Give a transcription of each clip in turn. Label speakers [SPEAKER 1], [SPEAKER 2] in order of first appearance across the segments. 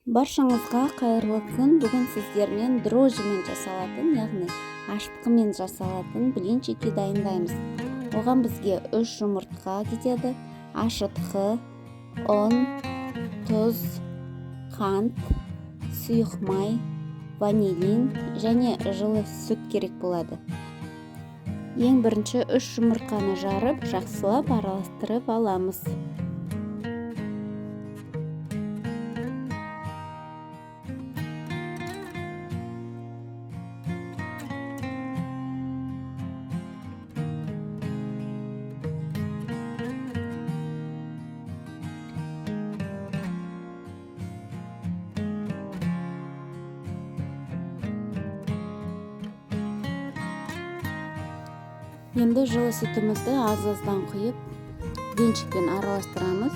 [SPEAKER 1] Баршаңызға қайырлы күн. Бүгін сіздермен дрожжимен жасалатын, яғни ашытқымен жасалатын блинчики дайындаймыз. Оған бізге 3 жұмыртқа кетеді, ашытқы, ұн, тұз, қант, сұйық май, ванилин және жылы сүт керек болады. Ең бірінші 3 жұмыртқаны жарып, жақсылап араластырып аламыз. Енді жылы сүтімізді аз-аздан құйып, венчикпен араластырамыз.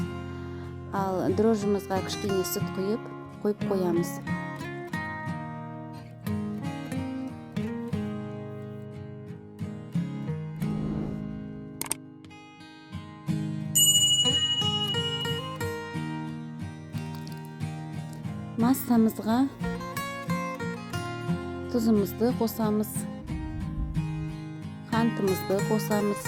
[SPEAKER 1] Ал дрожжымызға кішкене сүт құйып, қойып қоямыз. Массамызға тұзымызды қосамыз. Қантымызды қосамыз.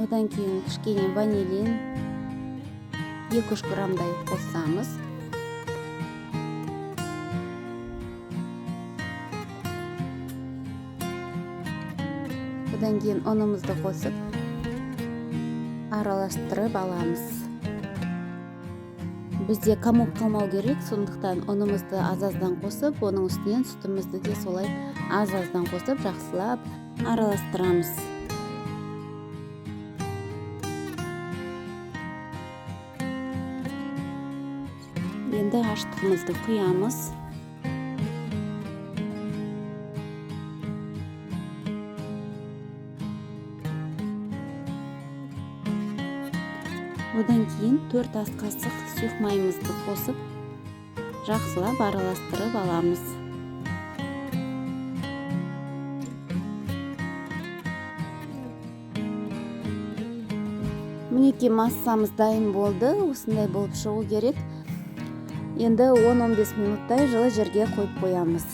[SPEAKER 1] Одан кейін кішкене ванилин 2-3 граммдай қосамыз. Одан кейін ұнымызды қосып араластырып аламыз. Бізде комок қалмау керек, сондықтан ұнымызды аз-аздан қосып, оның үстінен сүтімізді де солай аз-аздан қосып, жақсылап араластырамыз. Енді ашытқымызды құямыз. Одан кейін 4 ас қасық сұйық майымызды қосып, жақсылап араластырып аламыз. Мінекей массамыз дайын болды, осындай болып шығу керек. Енді 10-15 минуттай жылы жерге қойып қоямыз.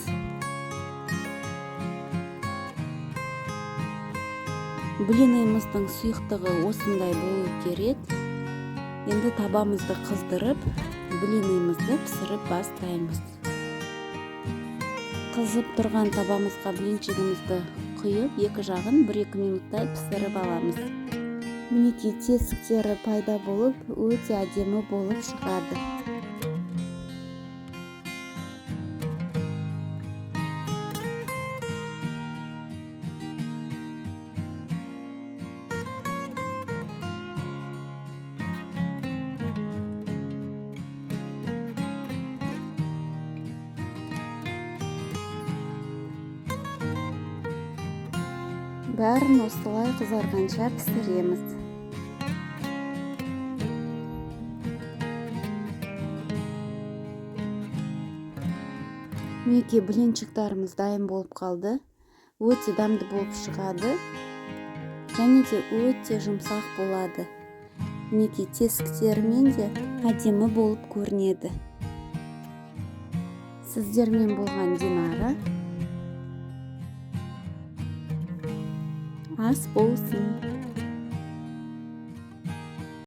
[SPEAKER 1] Блинымыздың сұйықтығы осындай болу керек. Енді табамызды қыздырып, блинымызды пісіріп бастаймыз. Қызып тұрған табамызға блинчигімізді құйып, екі жағын 1-2 минуттай пісіріп аламыз. Мінекей тесіктері пайда болып, өте әдемі болып шығады. Бәрін осылай қызарғанша пісіреміз. Мінекей блинчиктарымыз дайын болып қалды. Өте дәмді болып шығады. Және де өте жұмсақ болады. Мінекей тесіктерімен де әдемі болып көрінеді. Сіздермен болған Динара. Ас болсын.